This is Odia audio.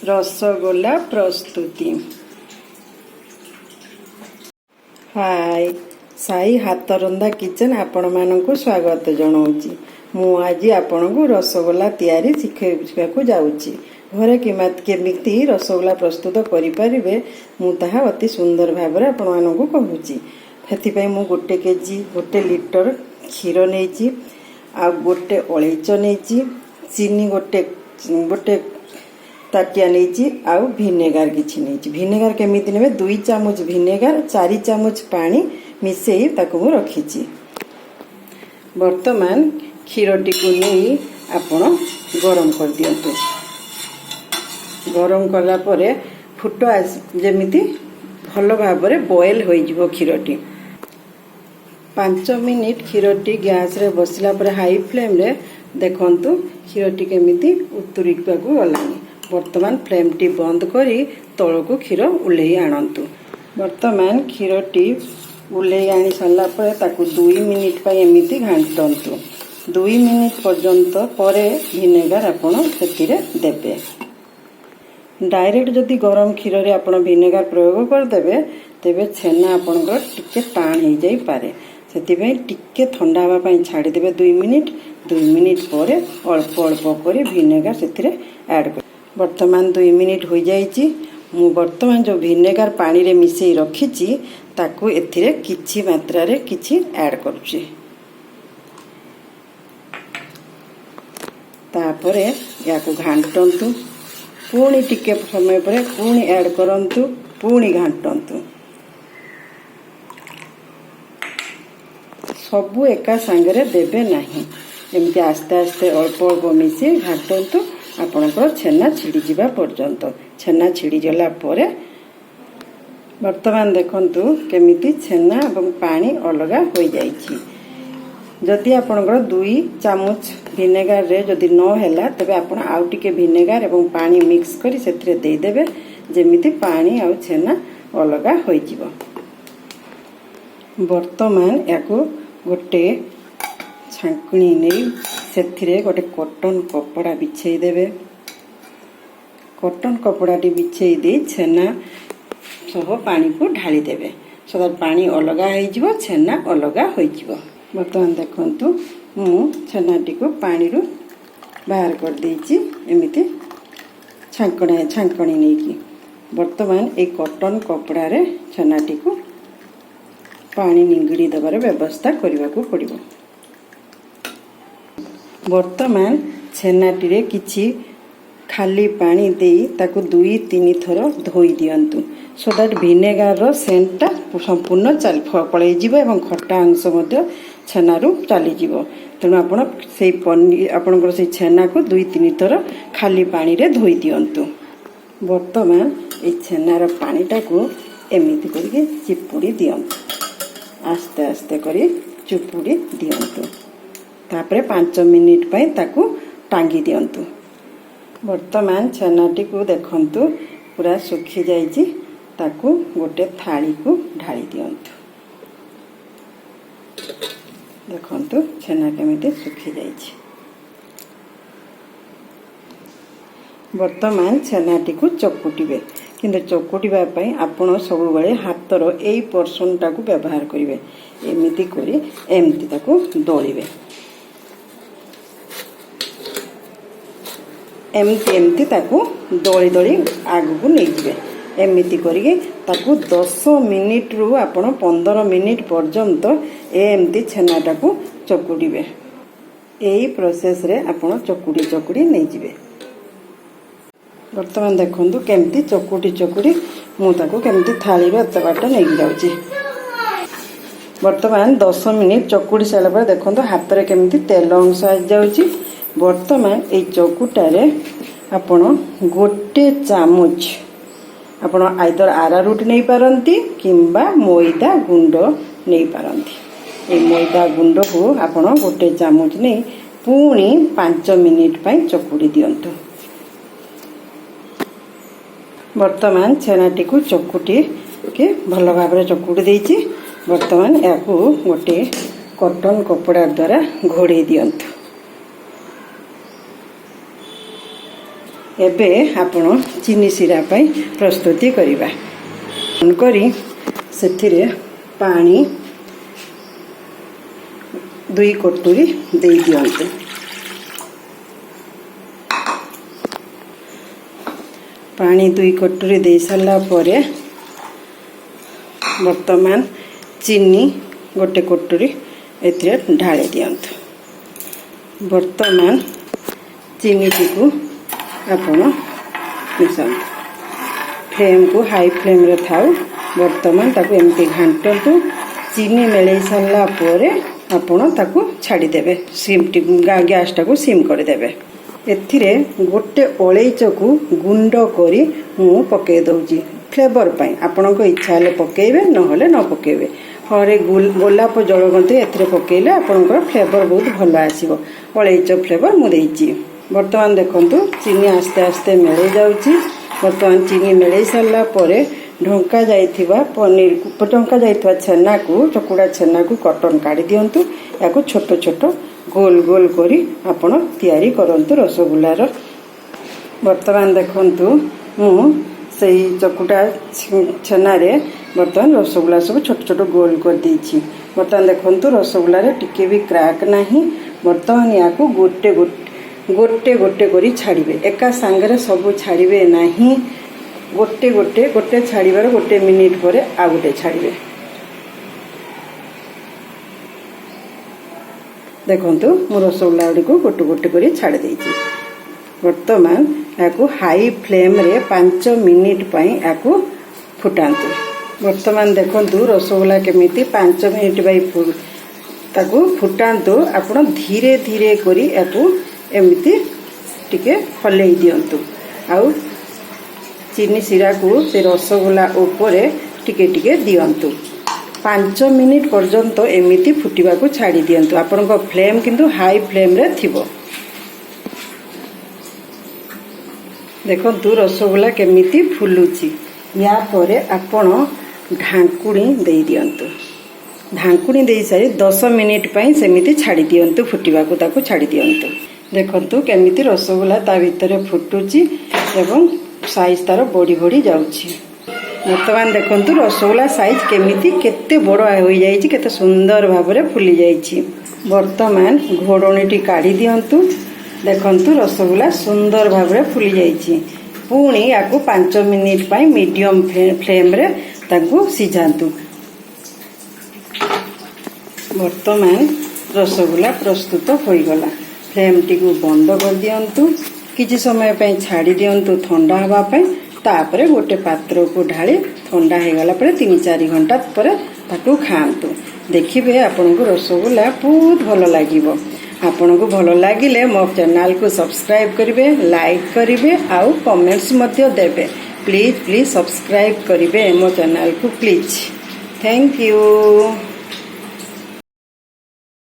ରସଗୋଲା ପ୍ରସ୍ତୁତି। ହାଏ, ସାଇ ହାତରନ୍ଧା କିଚେନ୍ ଆପଣମାନଙ୍କୁ ସ୍ୱାଗତ ଜଣାଉଛି। ମୁଁ ଆଜି ଆପଣଙ୍କୁ ରସଗୋଲା ତିଆରି ଶିଖାଇବାକୁ ଯାଉଛି। ଘରେ କେମିତି ରସଗୋଲା ପ୍ରସ୍ତୁତ କରିପାରିବେ, ମୁଁ ତାହା ଅତି ସୁନ୍ଦର ଭାବରେ ଆପଣମାନଙ୍କୁ କହୁଛି। ସେଥିପାଇଁ ମୁଁ 1 କେଜି, 1 ଲିଟର କ୍ଷୀର ନେଇଛି, ଆଉ ଗୋଟେ ଅଳେଇଚ ନେଇଛି, ଚିନି ଗୋଟେ ଗୋଟେ ତାଟିଆ ନେଇଛି, ଆଉ ଭିନେଗାର କିଛି ନେଇଛି। ଭିନେଗାର କେମିତି ନେବେ? 2 ଚାମଚ ଭିନେଗାର, 4 ଚାମଚ ପାଣି ମିଶେଇ ତାକୁ ମୁଁ ରଖିଛି। ବର୍ତ୍ତମାନ କ୍ଷୀରଟିକୁ ନେଇ ଆପଣ ଗରମ କରିଦିଅନ୍ତୁ। ଗରମ କଲା ପରେ ଫୁଟ ଯେମିତି ଭଲ ଭାବରେ ବଏଲ୍ ହୋଇଯିବ କ୍ଷୀରଟି। 5 ମିନିଟ୍ କ୍ଷୀରଟି ଗ୍ୟାସରେ ବସିଲା ପରେ ହାଇ ଫ୍ଲେମ୍ରେ ଦେଖନ୍ତୁ, କ୍ଷୀରଟି କେମିତି ଉତୁରିବାକୁ ଗଲାଣି। ବର୍ତ୍ତମାନ ଫ୍ଲେମ୍ଟି ବନ୍ଦ କରି ତଳକୁ କ୍ଷୀର ଓହ୍ଲେଇ ଆଣନ୍ତୁ। ବର୍ତ୍ତମାନ କ୍ଷୀରଟି ଓହ୍ଲେଇ ଆଣି ସାରିଲା ପରେ ତାକୁ 2 ମିନିଟ୍ ପାଇଁ ଏମିତି ଘାଣ୍ଟନ୍ତୁ। 2 ମିନିଟ୍ ପର୍ଯ୍ୟନ୍ତ ପରେ ଭିନେଗାର ଆପଣ ସେଥିରେ ଦେବେ। ଡାଇରେକ୍ଟ ଯଦି ଗରମ କ୍ଷୀରରେ ଆପଣ ଭିନେଗାର ପ୍ରୟୋଗ କରିଦେବେ, ତେବେ ଛେନା ଆପଣଙ୍କର ଟିକେ ଟାଣ ହେଇଯାଇପାରେ। ସେଥିପାଇଁ ଟିକେ ଥଣ୍ଡା ହେବା ପାଇଁ ଛାଡ଼ିଦେବେ 2 ମିନିଟ୍। 2 ମିନିଟ୍ ପରେ ଅଳ୍ପ ଅଳ୍ପ କରି ଭିନେଗାର ସେଥିରେ ଆଡ଼୍ କରି, ବର୍ତ୍ତମାନ 2 ମିନିଟ୍ ହୋଇଯାଇଛି। ମୁଁ ବର୍ତ୍ତମାନ ଯେଉଁ ଭିନେଗାର ପାଣିରେ ମିଶେଇ ରଖିଛି, ତାକୁ ଏଥିରେ କିଛି ମାତ୍ରାରେ କିଛି ଆଡ଼୍ କରୁଛି। ତାପରେ ଏହାକୁ ଘାଣ୍ଟନ୍ତୁ। ପୁଣି ଟିକେ ସମୟ ପରେ ପୁଣି ଆଡ଼୍ କରନ୍ତୁ, ପୁଣି ଘାଣ୍ଟନ୍ତୁ। ସବୁ ଏକା ସାଙ୍ଗରେ ଦେବେ ନାହିଁ। ଏମିତି ଆସ୍ତେ ଆସ୍ତେ ଅଳ୍ପ ଅଳ୍ପ ମିଶେଇ ଘାଣ୍ଟନ୍ତୁ ଆପଣଙ୍କର ଛେନା ଛିଡ଼ିଯିବା ପର୍ଯ୍ୟନ୍ତ। ଛେନା ଛିଡ଼ିଗଲା ପରେ ବର୍ତ୍ତମାନ ଦେଖନ୍ତୁ, କେମିତି ଛେନା ଏବଂ ପାଣି ଅଲଗା ହୋଇଯାଇଛି। ଯଦି ଆପଣଙ୍କର 2 ଚାମଚ ଭିନେଗାରରେ ଯଦି ନ ହେଲା, ତେବେ ଆପଣ ଆଉ ଟିକେ ଭିନେଗାର ଏବଂ ପାଣି ମିକ୍ସ କରି ସେଥିରେ ଦେଇଦେବେ, ଯେମିତି ପାଣି ଆଉ ଛେନା ଅଲଗା ହୋଇଯିବ। ବର୍ତ୍ତମାନ ଏହାକୁ ଗୋଟେ ଛାଙ୍କୁଣି ନେଇ ସେଥିରେ ଗୋଟେ କଟନ୍ କପଡ଼ା ବିଛେଇ ଦେବେ। କଟନ୍ କପଡ଼ାଟି ବିଛେଇ ଦେଇ ଛେନା ସହ ପାଣିକୁ ଢାଳି ଦେବେ, ସୋ ପାଣି ଅଲଗା ହେଇଯିବ, ଛେନା ଅଲଗା ହୋଇଯିବ। ବର୍ତ୍ତମାନ ଦେଖନ୍ତୁ, ମୁଁ ଛେନାଟିକୁ ପାଣିରୁ ବାହାର କରିଦେଇଛି ଏମିତି ଛାଙ୍କଣି ନେଇକି। ବର୍ତ୍ତମାନ ଏଇ କଟନ୍ କପଡ଼ାରେ ଛେନାଟିକୁ ପାଣି ନିଙ୍ଗିଡ଼ି ଦେବାର ବ୍ୟବସ୍ଥା କରିବାକୁ ପଡ଼ିବ। ବର୍ତ୍ତମାନ ଛେନାଟିରେ କିଛି ଖାଲି ପାଣି ଦେଇ ତାକୁ 2-3 ଥର ଧୋଇ ଦିଅନ୍ତୁ, ସୋ that ଭିନେଗାରର ସେଣ୍ଟଟା ସମ୍ପୂର୍ଣ୍ଣ ଚାଲି ପଳେଇଯିବ ଏବଂ ଖଟା ଅଂଶ ମଧ୍ୟ ଛେନାରୁ ଚାଲିଯିବ। ତେଣୁ ଆପଣ ସେଇ ଆପଣଙ୍କର ସେଇ ଛେନାକୁ 2-3 ଥର ଖାଲି ପାଣିରେ ଧୋଇ ଦିଅନ୍ତୁ। ବର୍ତ୍ତମାନ ଏଇ ଛେନାର ପାଣିଟାକୁ ଏମିତି କରିକି ଚିପୁଡ଼ି ଦିଅନ୍ତୁ। ଆସ୍ତେ ଆସ୍ତେ କରି ଚିପୁଡ଼ି ଦିଅନ୍ତୁ। ତାପରେ 5 ମିନିଟ୍ ପାଇଁ ତାକୁ ଟାଙ୍ଗି ଦିଅନ୍ତୁ। ବର୍ତ୍ତମାନ ଛେନାଟିକୁ ଦେଖନ୍ତୁ, ପୁରା ଶୁଖି ଯାଇଛି। ତାକୁ ଗୋଟେ ଥାଳିକୁ ଢାଳି ଦିଅନ୍ତୁ। ଦେଖନ୍ତୁ, ଛେନା କେମିତି ଶୁଖି ଯାଇଛି। ବର୍ତ୍ତମାନ ଛେନାଟିକୁ ଚକୁଟିବେ। କିନ୍ତୁ ଚକୁଟିବା ପାଇଁ ଆପଣ ସବୁବେଳେ ହାତର ଏଇ ପୋର୍ସନଟାକୁ ବ୍ୟବହାର କରିବେ। ଏମିତି କରି ଏମିତି ତାକୁ ଦଳିବେ। ଏମିତି ଏମିତି ତାକୁ ଦଳି ଦଳି ଆଗକୁ ନେଇଯିବେ। ଏମିତି କରିକି ତାକୁ 10 ମିନିଟରୁ ଆପଣ 15 ମିନିଟ୍ ପର୍ଯ୍ୟନ୍ତ ଏମିତି ଛେନାଟାକୁ ଚକୁଡ଼ିବେ। ଏଇ ପ୍ରୋସେସରେ ଆପଣ ଚକୁଡ଼ି ଚକୁଡ଼ି ନେଇଯିବେ। ବର୍ତ୍ତମାନ ଦେଖନ୍ତୁ, କେମିତି ଚକୁଟି ଚକୁଡ଼ି ମୁଁ ତାକୁ କେମିତି ଥାଳିରୁ ଏତେ ବାଟ ନେଇକି ଯାଉଛି। ବର୍ତ୍ତମାନ 10 ମିନିଟ୍ ଚକୁଡ଼ି ସାରିଲା ପରେ ଦେଖନ୍ତୁ, ହାତରେ କେମିତି ତେଲ ଅଂଶ ଆସିଯାଉଛି। ବର୍ତ୍ତମାନ ଏଇ ଚକୁଟାରେ ଆପଣ ଗୋଟେ ଚାମଚ ଆପଣ ଆଇଦର ଆରାରୁଟ ନେଇପାରନ୍ତି କିମ୍ବା ମଇଦା ଗୁଣ୍ଡ ନେଇପାରନ୍ତି। ଏଇ ମଇଦା ଗୁଣ୍ଡକୁ ଆପଣ ଗୋଟେ ଚାମଚ ନେଇ ପୁଣି 5 ମିନିଟ୍ ପାଇଁ ଚକୁଡ଼ି ଦିଅନ୍ତୁ। ବର୍ତ୍ତମାନ ଛେନାଟିକୁ ଚକୁଟିକି ଭଲ ଭାବରେ ଚକୁଟି ଦେଇଛି। ବର୍ତ୍ତମାନ ଏହାକୁ ଗୋଟିଏ କଟନ୍ କପଡ଼ା ଦ୍ୱାରା ଘୋଡ଼େଇ ଦିଅନ୍ତୁ। ଏବେ ଆପଣ ଚିନି ଶିରା ପାଇଁ ପ୍ରସ୍ତୁତି କରିବା। କରି ସେଥିରେ ପାଣି 2 କଟୁରୀ ଦେଇ ଦିଅନ୍ତୁ। ପାଣି 2 କଟୁରୀ ଦେଇ ସାରିଲା ପରେ ବର୍ତ୍ତମାନ ଚିନି 1 କଟୁରୀ ଏଥିରେ ଢାଳି ଦିଅନ୍ତୁ। ବର୍ତ୍ତମାନ ଚିନିଟିକୁ ଆପଣ ମିଶାନ୍ତୁ। ଫ୍ଲେମ୍କୁ ହାଇ ଫ୍ଲେମ୍ରେ ଥାଉ। ବର୍ତ୍ତମାନ ତାକୁ ଏମିତି ଘାଣ୍ଟନ୍ତୁ। ଚିନି ମେଳେଇ ସାରିଲା ପରେ ଆପଣ ତାକୁ ଛାଡ଼ିଦେବେ, ସିମ୍ଟି ଗ୍ୟାସଟାକୁ ସିମ୍ କରିଦେବେ। ଏଥିରେ ଗୋଟେ ଅଳେଇଚକୁ ଗୁଣ୍ଡ କରି ମୁଁ ପକାଇ ଦେଉଛି ଫ୍ଲେଭର ପାଇଁ। ଆପଣଙ୍କ ଇଚ୍ଛା ହେଲେ ପକାଇବେ, ନହେଲେ ନ ପକାଇବେ। ହରେ ଗୋଲାପ ଜଳ ମଧ୍ୟ ଏଥିରେ ପକାଇଲେ ଆପଣଙ୍କର ଫ୍ଲେଭର ବହୁତ ଭଲ ଆସିବ। ଅଳେଇଚ ଫ୍ଲେଭର ମୁଁ ଦେଇଛି। ବର୍ତ୍ତମାନ ଦେଖନ୍ତୁ, ଚିନି ଆସ୍ତେ ଆସ୍ତେ ମେଳେଇ ଯାଉଛି। ବର୍ତ୍ତମାନ ଚିନି ମେଳେଇ ସାରିଲା ପରେ ଢଙ୍କା ଯାଇଥିବା ପନିରକୁ, ଢଙ୍କା ଯାଇଥିବା ଛେନାକୁ, ଚକୁଡ଼ା ଛେନାକୁ କଟନ କାଢ଼ି ଦିଅନ୍ତୁ। ଏହାକୁ ଛୋଟ ଛୋଟ ଗୋଲ ଗୋଲ କରି ଆପଣ ତିଆରି କରନ୍ତୁ ରସଗୋଲାର। ବର୍ତ୍ତମାନ ଦେଖନ୍ତୁ, ମୁଁ ସେଇ ଚକୁଟା ଛେନାରେ ବର୍ତ୍ତମାନ ରସଗୋଲା ସବୁ ଛୋଟ ଛୋଟ ଗୋଲ କରିଦେଇଛି। ବର୍ତ୍ତମାନ ଦେଖନ୍ତୁ, ରସଗୋଲାରେ ଟିକେ ବି କ୍ରାକ୍ ନାହିଁ। ବର୍ତ୍ତମାନ ୟାକୁ ଗୋଟେ ଗୋଟେ ଗୋଟେ କରି ଛାଡ଼ିବେ। ଏକା ସାଙ୍ଗରେ ସବୁ ଛାଡ଼ିବେ ନାହିଁ। ଗୋଟେ ଗୋଟେ, ଗୋଟେ ଛାଡ଼ିବାର 1 ମିନିଟ୍ ପରେ ଆଉ ଗୋଟେ ଛାଡ଼ିବେ। ଦେଖନ୍ତୁ, ମୁଁ ରସଗୋଲା ଗୁଡ଼ିକୁ ଗୋଟେ ଗୋଟେ କରି ଛାଡ଼ି ଦେଇଛି। ବର୍ତ୍ତମାନ ଏହାକୁ ହାଇ ଫ୍ଲେମ୍ରେ 5 ମିନିଟ୍ ପାଇଁ ଏହାକୁ ଫୁଟାନ୍ତୁ। ବର୍ତ୍ତମାନ ଦେଖନ୍ତୁ, ରସଗୋଲା କେମିତି 5 ମିନିଟ୍ ପାଇଁ ତାକୁ ଫୁଟାନ୍ତୁ। ଆପଣ ଧୀରେ ଧୀରେ କରି ଏହାକୁ ଏମିତି ଟିକେ ହଲେଇ ଦିଅନ୍ତୁ ଆଉ ଚିନି ଶିରାକୁ ସେ ରସଗୋଲା ଉପରେ ଟିକେ ଟିକେ ଦିଅନ୍ତୁ। 5 ମିନିଟ୍ ପର୍ଯ୍ୟନ୍ତ ଏମିତି ଫୁଟିବାକୁ ଛାଡ଼ି ଦିଅନ୍ତୁ। ଆପଣଙ୍କ ଫ୍ଲେମ୍ କିନ୍ତୁ ହାଇ ଫ୍ଲେମ୍ରେ ଥିବ। ଦେଖନ୍ତୁ, ରସଗୋଲା କେମିତି ଫୁଲୁଛି। ୟା ପରେ ଆପଣ ଢାଙ୍କୁଣୀ ଦେଇ ଦିଅନ୍ତୁ। ଢାଙ୍କୁଣୀ ଦେଇସାରି 10 ମିନିଟ୍ ପାଇଁ ସେମିତି ଛାଡ଼ି ଦିଅନ୍ତୁ, ଫୁଟିବାକୁ ତାକୁ ଛାଡ଼ି ଦିଅନ୍ତୁ। ଦେଖନ୍ତୁ, କେମିତି ରସଗୋଲା ତା ଭିତରେ ଫୁଟୁଛି ଏବଂ ସାଇଜ୍ ତାର ବଢ଼ି ବଢ଼ି ଯାଉଛି। ବର୍ତ୍ତମାନ ଦେଖନ୍ତୁ, ରସଗୋଲା ସାଇଜ୍ କେମିତି କେତେ ବଡ଼ ହୋଇଯାଇଛି, କେତେ ସୁନ୍ଦର ଭାବରେ ଫୁଲି ଯାଇଛି। ବର୍ତ୍ତମାନ ଘୋଡ଼ଣୀଟି କାଢ଼ି ଦିଅନ୍ତୁ। ଦେଖନ୍ତୁ, ରସଗୋଲା ସୁନ୍ଦର ଭାବରେ ଫୁଲି ଯାଇଛି। ପୁଣି ୟାକୁ 5 ମିନିଟ୍ ପାଇଁ ମିଡ଼ିୟମ୍ ଫ୍ଲେମ୍ରେ ତାକୁ ସିଝାନ୍ତୁ। ବର୍ତ୍ତମାନ ରସଗୋଲା ପ୍ରସ୍ତୁତ ହୋଇଗଲା। ଫ୍ଲେମ୍ଟିକୁ ବନ୍ଦ କରିଦିଅନ୍ତୁ। କିଛି ସମୟ ପାଇଁ ଛାଡ଼ି ଦିଅନ୍ତୁ ଥଣ୍ଡା ହେବା ପାଇଁ। ତାପରେ ଗୋଟେ ପାତ୍ରକୁ ଢାଳି ଥଣ୍ଡା ହେଇଗଲା ପରେ 3-4 ଘଣ୍ଟା ପରେ ତାକୁ ଖାଆନ୍ତୁ। ଦେଖିବେ, ଆପଣଙ୍କୁ ରସଗୋଲା ବହୁତ ଭଲ ଲାଗିବ। ଆପଣଙ୍କୁ ଭଲ ଲାଗିଲେ ମୋ ଚ୍ୟାନେଲକୁ ସବସ୍କ୍ରାଇବ୍ କରିବେ, ଲାଇକ୍ କରିବେ ଆଉ କମେଣ୍ଟସ୍ ମଧ୍ୟ ଦେବେ। ପ୍ଲିଜ୍, ପ୍ଲିଜ୍ ସବସ୍କ୍ରାଇବ୍ କରିବେ ମୋ ଚ୍ୟାନେଲକୁ, ପ୍ଲିଜ୍। Thank you.